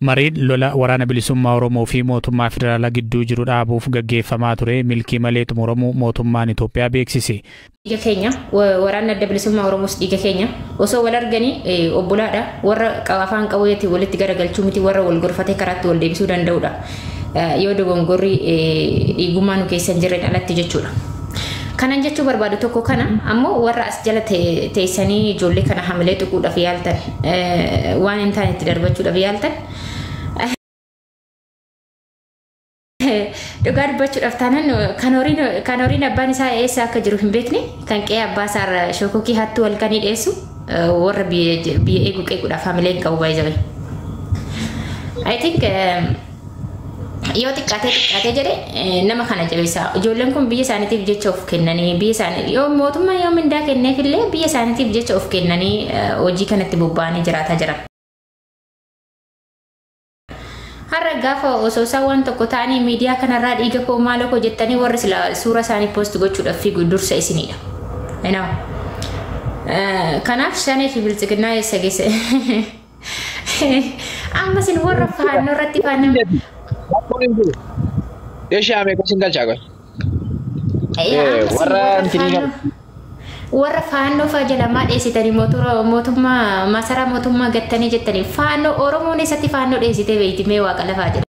Mariin lola Waraana Bilisummaa Oromoo fi mootummaa federaalaa gidduu jiru dhaabuuf gaggeeffamaa ture milkii malee xumuramuu mootummaan Itoophiyaa beeksise. Dhiiga keenya, waraanni Adda Bilisummaa Oromoos dhiiga keenya. Osoo wal arganii obbolaadha. Warra afaan qawweetiin walitti garagalchuu miti, warra wal gorfatee karaatti wal deebisuu danda'udha. Yoo dogongorri dhiigummaa nu keessa hin jirreen alatti jechuudha. Kanan jechuu barbaadu tokko kana ammoo, warra as jala teessanii ijoollee kana hamilee tuquudhaaf yaaltan, waan hin taane itti darbachuudhaaf yaaltan, dhugaa dubbachuudhaaf taanaan kan horiin abbaan isaa eessa akka jiru hin beekne, kan qe'ee abbaa isaarra shokokii hattuu halkanii dheessu, warra biyya eegu qeequudhaaf hamilee hin qabu baay'ee. I think yoo xiqqaatee xiqqaatee jedhe nama kana jabeessa. Ijoolleen kun biyya isaaniitiif jecha of kennanii, biyya isaanii yoo mootummaa yoo mindaa kenneefillee, biyya isaaniitiif jecha of kennanii hojii kanatti bobba'anii jiraataa jiran. Har'a gaafa osoo isaan waan tokko ta'anii miidiyaa kanarraa dhiiga koo maaloo koo jettanii warri sila suura isaanii post gochuudhaaf fiigu dursa isinidha. Kanaaf Shanee fi Biltsiginnaa eessa geesse? Amma isin warra Faannoo irratti faana. Eeshaa meeqa isin galchaa qoy? Warra Warra Faannoo fa'aa jalamaa dheessitanii mootummaa masaraa mootummaa gattanii jettanii, Faannoo Oromoon eessatti Faannoo dheessitee beeyti mee waaqa lafaa jedha.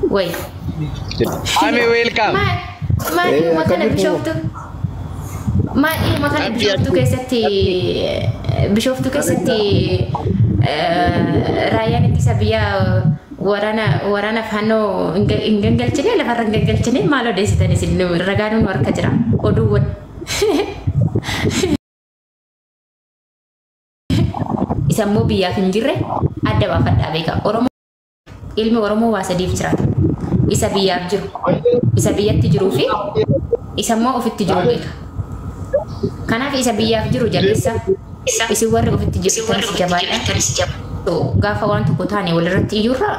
Wayi. Ami, welcome. Maadhuma kana Bishooftu. Maadhuma kana Bishooftuu keessatti raayyaan ittisa biyyaa waraana Faannoo hin gangalchine, lafarra hin gangalchine. Maal odeessitan isin? Ragaan nu harka jira, oduuwwan. Isa immoo biyyaaf hin jirre adda baafadhaa beeka. Oromoo, ilmi Oromoo waa sadiif jiraata. Isa biyyaaf jiru, isa biyyatti jiruu fi isa immoo ofitti jiru beeka. Kanaaf isa biyyaaf jiru jabeessa. Isin warri ofitti jirtanis jabaadha. Gaafa waan tokko taane walirratti iyyuurra,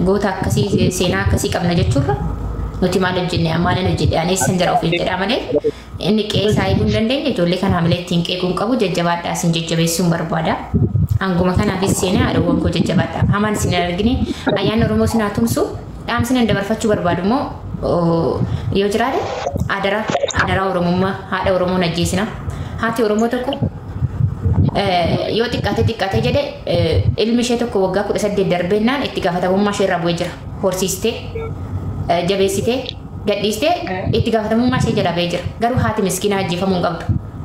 goota akkasii, seenaa akkasii qabna jechuurra, nuti maal hojjenne, maalin hojjedhe, ani eessan jira ofiin jedhaa malee, inni qe'ee isaa eeguu hin dandeenye ijoollee kana hamilee ittiin qeequu hin qabu. Jajjabaadhaa, isin jajjabeessuun barbaada. Hanguma kanaafis seenaa haadhawwan koo, jajjabaadhaa. Hamaan isin hin argine, ayyaanni Oromoo isin haa tumsu. Dhaamsi nan dabarfachuu barbaadu immoo yoo jiraate, adaraa, adaraa Oromummaa, haadha Oromoon ajjeesina. Haati Oromoo tokko yoo xiqqaate xiqqaate jedhe ilmi ishee tokko waggaa 18 darbeennaan itti gaafatamummaa ishee irraa bu'ee jira. Horsiistee, jabeessitee, gadhiistee itti gaafatamummaa ishee jalaa ba'ee jira. Garuu haati miskiinaa ajjeefamuu hin qabdu.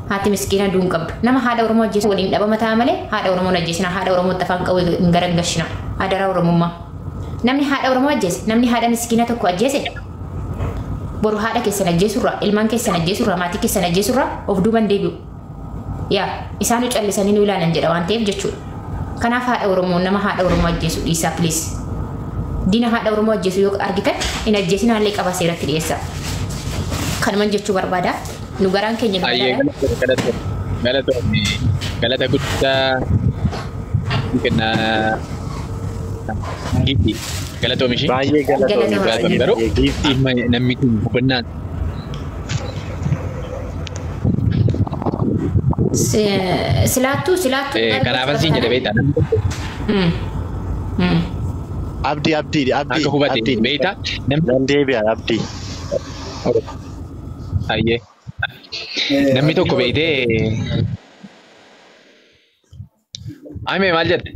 Haati miskiinaa du'uu hin qabdu. Nama haadha Oromoo ajjeesu waliin dhabama ta'a malee haadha Oromoo ajjeesina. Haadha Oromootti afaan qawwee hin garangashina. Adaraa Oromummaa. Namni haadha Oromoo ajjeese, namni haadha miskiina tokko ajjeese, boru haadha keessan ajjeesurraa, ilmaan keessan ajjeesurraa, maatii keessan ajjeesurraa of duuban deebi'u. Yaa isaanu callisanii nu ilaalan jedha waan ta'eef jechuudha. Kanaaf haadha Oromoo, nama haadha Oromoo ajjeesu dhiisaa, please. Diina haadha Oromoo ajjeesu yoo argitan hin ajjeesin, haallee qaba, seeratti dhiyeessa. Kanuman jechuu barbaada. Nu garaan keenya nu Ayyee. galaadha. Galatoomii, galata guddaa kennaa giifti, galatoomi ishii. Baay'ee galatoomi. Galatoomi. Baay'ee Garuu baay'ee giifti. Namni kun hubannaan Silaattuu silaattuu. Kanaafan siin jedhe beektaa. Abdii, Abdii, Abdii. Akka hubate Abdii. beektaa namni. Nan deebi'a, Abdii. Ayyee. Namni tokko beektee. Amee, maal jette?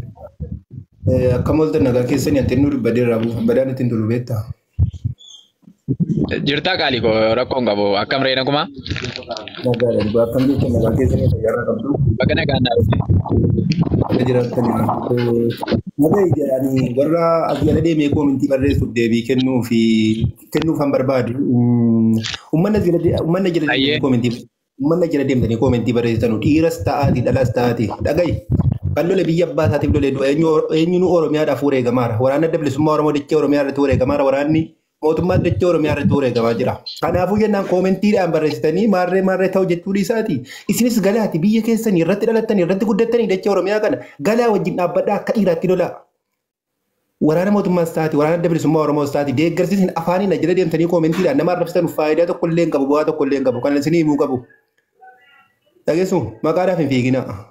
Akkam ooltan, nagaa keessanii? Ati inni dubbadee irraa buufan badaan ittiin tolu beektaa? Jirtaa qaalii koo, rakkoon qabu, akkam reena kumaa? Nagaadha dhugaa, akkam jechuun, nagaa keessanii, fayyaarraa qabdu. Bakka nagaan naa dhufte. Akka jiraattanii. Nagaa ani warra as jala deemee koomintii barreessuuf deebii kennuu fi kennuuf han barbaadu. Uummanni jala deemtanii koomintii, uummanni jala deemtanii koomintii barreessitanu, dhiiras ta'aati dhalas ta'aati, dhagayi. Kan lole biyya abbaa isaatiif lole du'a, eenyuun Oromiyaadhaaf wareegamaara. Waraanni Adda Bilisummaa Oromoo dachee Oromiyaa irratti wareegamaara. Waraanni mootummaa dachee Oromiyaa irratti wareegamaa jira. Kanaafuu jennaan koomentiidhaan barreessitanii maarree maarree ta'u jechuu dhiisaati. Isinis galaati, biyya keessanii irratti dhalattanii irratti guddattanii, dachee Oromiyaa kana galaa wajjin dhaabbadhaa, akka dhiiraatti lolaa. Waraana mootummaas taati, waraana Adda Bilisummaa Oromoos taati, deeggarsiisin afaaniin jala deemtanii koomentiidhaan nama arrabsitan faayidaa tokko illee hin qabu, bu'aa tokko illee hin qabu. Kan isinii himuu qabu. Dhageessu, maqaadhaaf hin fiiginaa.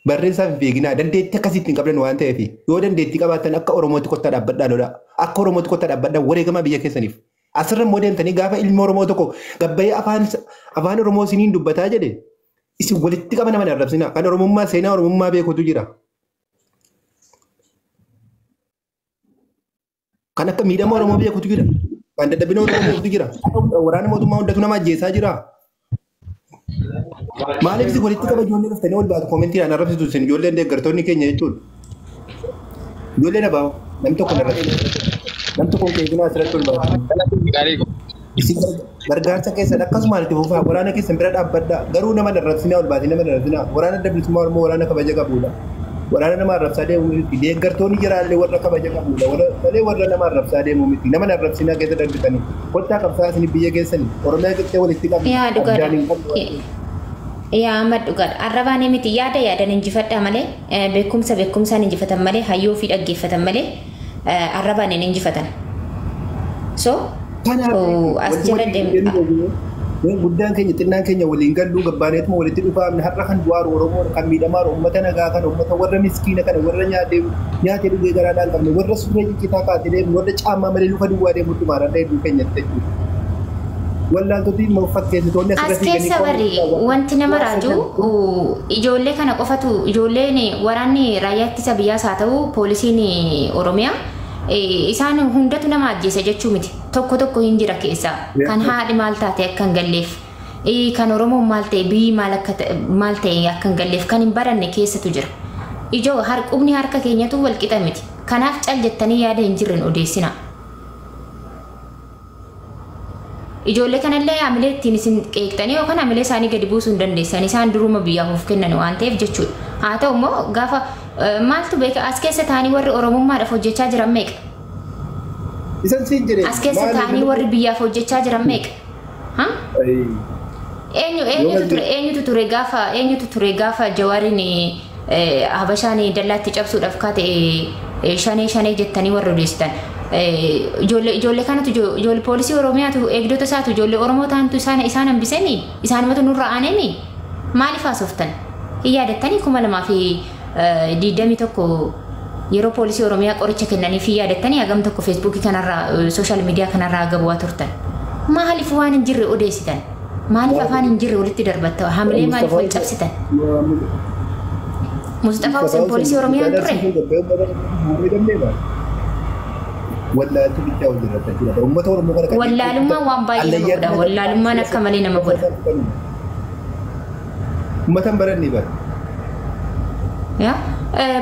Barreessaaf hin fiiginaa dandeettii akkasiitti hin qabdan waan ta'eef yoo dandeettii qabaattan akka Oromootti kottaa dhaabbadhaa lolaa. Akka Oromootti kottaa dhaabbadhaa wareegamaa biyya keessaniif. Asirra immoo deemtanii gaafa ilmi Oromoo tokko gabbayee afaan Oromoo isiniin dubbataa jedhe isin walitti qaba nama arrabsina. Kan Oromummaa seenaa Oromummaa beekutu jira. Kan akka miidhama Oromoo beekutu jira. Kan dadhabina Oromoo beekutu jira. Waraana mootummaa hundatu nama ajjeesaa jira. Maaliif isin walitti qaba ijoollee dhuftanii ol baatu koomentiidhaan arrabsitu isin ijoolleen deeggartoonni keenya jechuudha. Ijoolleen abaa'u namni tokko hin arrabsitu. Namni tokko hin keekinaa asirratti ol baatu. Isin gargaarsa keessan akkasumaan itti fufaa waraana keessan bira dhaabbadhaa garuu nama arrabsinaa ol baatee nama arrabsinaa waraana adda bilisummaa Oromoo waraana kabaja qabudha. Waraana nama arrabsaa deemu miti deeggartoonni jiraallee warra kabaja qabudha malee warra nama arrabsaa deemu miti nama arrabsinaa keessa darbitanii kottaa qabsaa isin biyya keessanii Oromiyaa qixxee walitti qabdu. Yaa dhugaadha. Yaa Ahmad dhugaadha. Arrabaan miti yaada yaadan injifadhaa malee beekumsa beekumsaan injifatan malee hayyoo fi dhaggeeffatan malee arrabaan hin injifatan. So as jala deemu. Guddaan keenya xinnaan keenya waliin galluu gabbaaneetuma walitti dhufaamne har'a kan du'aaru Oromoo kan miidhamaaru uummata nagaa kan uummata warra miskiina kana warra nyaatee nyaatee dhugee garaadhaan qabne warra surree ciccitaa kaatee deemu warra caammaa malee luka duwwaa deemu dhumaarra hedduu keenyatti jechuudha. Wallaaltoti fakkeessitoonni As keessa barri wanti nama raaju ijoollee kana qofatu ijoolleen waraanni raayyaa ittisa biyyaas haa ta'u poolisiin Oromiyaa isaan hundatu nama ajjeese jechuu miti. Tokko tokko hin jira keessa. Kan haadhi maal taate akka hin galleef, kan Oromoon maal ta'e biyyi maal ta'e akka hin galleef kan hin baranne keessatu jira. Ijoo qubni harka keenyatu wal qixa miti. Kanaaf cal jettanii yaada hin jirren odeessina. Ijoollee kanallee hamilee ittiin isin qeeqxanii yookaan hamilee isaanii gadi buusuu hin dandeessan isaan duruma biyyaaf of kennan waan ta'eef jechuudha. Haa ta'u immoo gaafa maaltu beeka as keessa taa'anii warri Oromummaadhaaf hojjechaa jiran meeqa? Isan siin jedhe. As keessa taa'anii warri biyyaaf hojjechaa jiran meeqa? Eenyutu ture gaafa Jawaariin Habashaan dallaatti cabsuudhaaf kaate shanee shanee jettanii warri odeessitan. Ijoollee kanatu ijoollee poolisii Oromiyaatu eegdota isaatu ijoollee Oromoo ta'antu isaan hambisanii isaanumatu nurra aananii maaliif haasoftan? Hin yaadattanii 2021 yeroo poolisii Oromiyaa qoricha kennaniif hin yaadattanii hagam tokko feesbuukii kanarraa sooshaal miidiyaa kanarraa gabu'aa turtan. Maaliif waan hin jirre odeessitan? Maaliif afaan hin jirre walitti darbatta? Hamilee maaliif wal cabsitan? Mustafaa Hussein poolisii Oromiyaa hin turre? Wallaaltu bichaa wal jirra jira. Uummata Oromoo kana Wallaalummaan waan baay'ee nama godha. Wallaalummaan akka malee nama godha. Uummata hin baranne bara. Yaa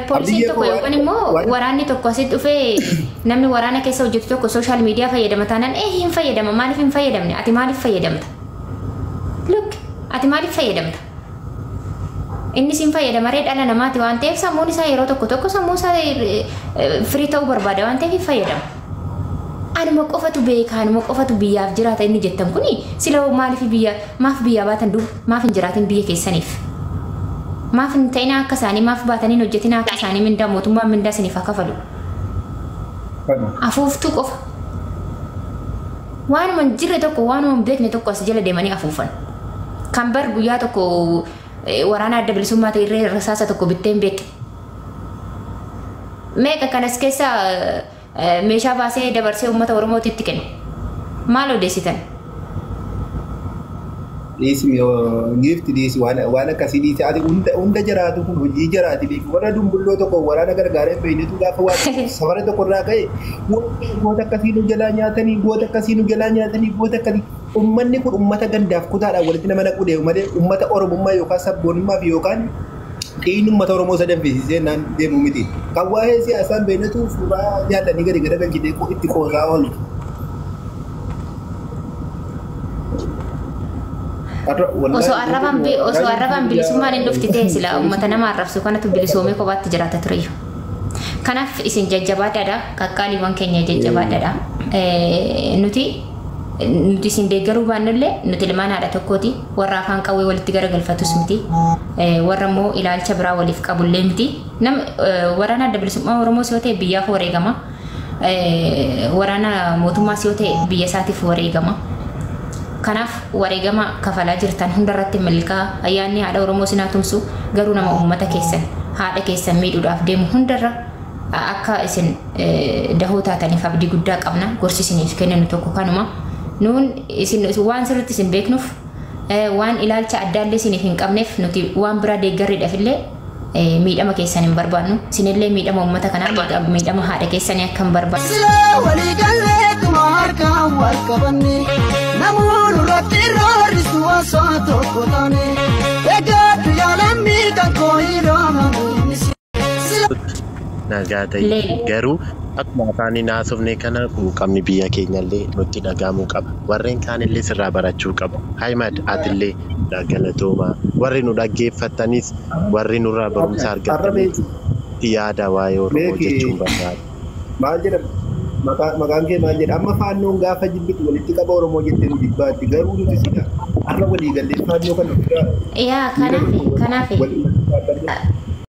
poolisiin tokko yookaan immoo waraanni tokko asitti dhufee namni waraana keessa hojjetu tokko sooshaal miidiyaa fayyadama taanaan hin fayyadama maaliif hin fayyadamne ati maaliif fayyadamta? Look ati maaliif fayyadamta? Innis hin fayyadamaree dhala namaati waan ta'eef sammuun isaa yeroo tokko tokko sammuu isaa firii ta'uu barbaada waan ta'eef hin fayyadamu. Anuma qofatu beeka anuma qofatu biyyaaf jiraata inni jettan kuni sila maaliif biyya maaf biyyaa baatan duuba maaf hin jiraatin biyya keessaniif. Maaf hin ta'in akka isaanii maaf baatanii hin hojjetin akka isaanii mindaa mootummaan mindaa isiniif haa kafalu. Afuuftuu qofa. Waanuma hin jirre tokko waanuma hin beekne tokko as jala deemanii afuufan. Kan bar guyyaa tokko waraana adda bilisummaa ta'e irree rasaasa tokko bittee hin beekne. Meeqa kanas keessa meeshaa baasee dabarsee uummata Oromootti itti kenne. Maal odeessitan? Dhiisi giifti dhiisi waan akkasii dhiisi ati hunda jiraatu kun hojii jiraati beeku warra dumbulloo tokko waraana gargaaree beeynetu gaafa waan safara tokko irraa ka'e goota akkasii nu jalaa nyaatanii goota akkasii nu jalaa nyaatanii goota akkasii uummanni kun uummata gandaaf kutaadhaan walitti nama naquu deemu malee uummata Oromummaa yookaan sabboonummaa fi yookaan dhiinni uummata Oromoo sadan feesisee naan deemu miti. Kan waa'ee siyaasaan beeynetu suuraa jaallanii gadi garagalchitee itti qoosaa ooltu. Osoo arrabaan bilisummaan hin dhufti ta'e sila uummata nama arrabsu kanatu bilisoomee kophaatti jiraata tureyyuu. Kanaaf isin jajjabaadhaadha. Qaqqaaliiwwan keenya jajjabaadhaadha. Nuti isin deeggaruu baannullee nuti ilmaan haadha tokkooti. Warra afaan qawwee walitti garagalfatus miti. Warra immoo ilaalcha biraa waliif qabullee miti. Waraana adda bilisummaa Oromoos yoo ta'e biyyaaf wareegama. Waraana mootummaas yoo ta'e biyya isaatiif wareegama. Kanaaf wareegama kafalaa jirtan hundarratti milkaa ayyaanni haadha Oromoo sinaa tumsu Garuu nama uummata keessan haadha keessan miidhuudhaaf deemu hundarra akka isin dahoo taataniif abdii guddaa qabna. Gorsi isiniif kenninu tokko kanuma. Nuun isin waan sirriitti isin beeknuuf, waan ilaalcha addaallee isiniif hin qabneef, nuti waan biraa deeggarriidhaaf illee miidhama keessan hin barbaannu. Isinillee miidhama uummata kanaa, miidhama haadha keessanii akka hin barbaannu. Silaa walii galleetuma harkaan wal qabanne, namoonni irratti roorrisu osoo tokko taane, egaa yaalamni kan koo hidhamame. Nagaa ta'e garuu akkuma afaaniin haasofne kana quuqamni biyya keenyallee nutti dhagahamuu qaba. Warreen kaanillee sirraa barachuu qabu. Haimad, atillee galatoomaa. Warri nu dhaggeeffattanis, warri nurraa barumsa argattanis, itti yaada waa'ee Oromoo jechuun barbaada. Maal jedhama? Maqaan kee maal jedha? Amma faannoon gaafa jibbitu walitti qaba Oromoo jettee nu jibbaatti, garuu nuti sila har'a walii gallee faannoo kana ofirraa Yaa, kanaaf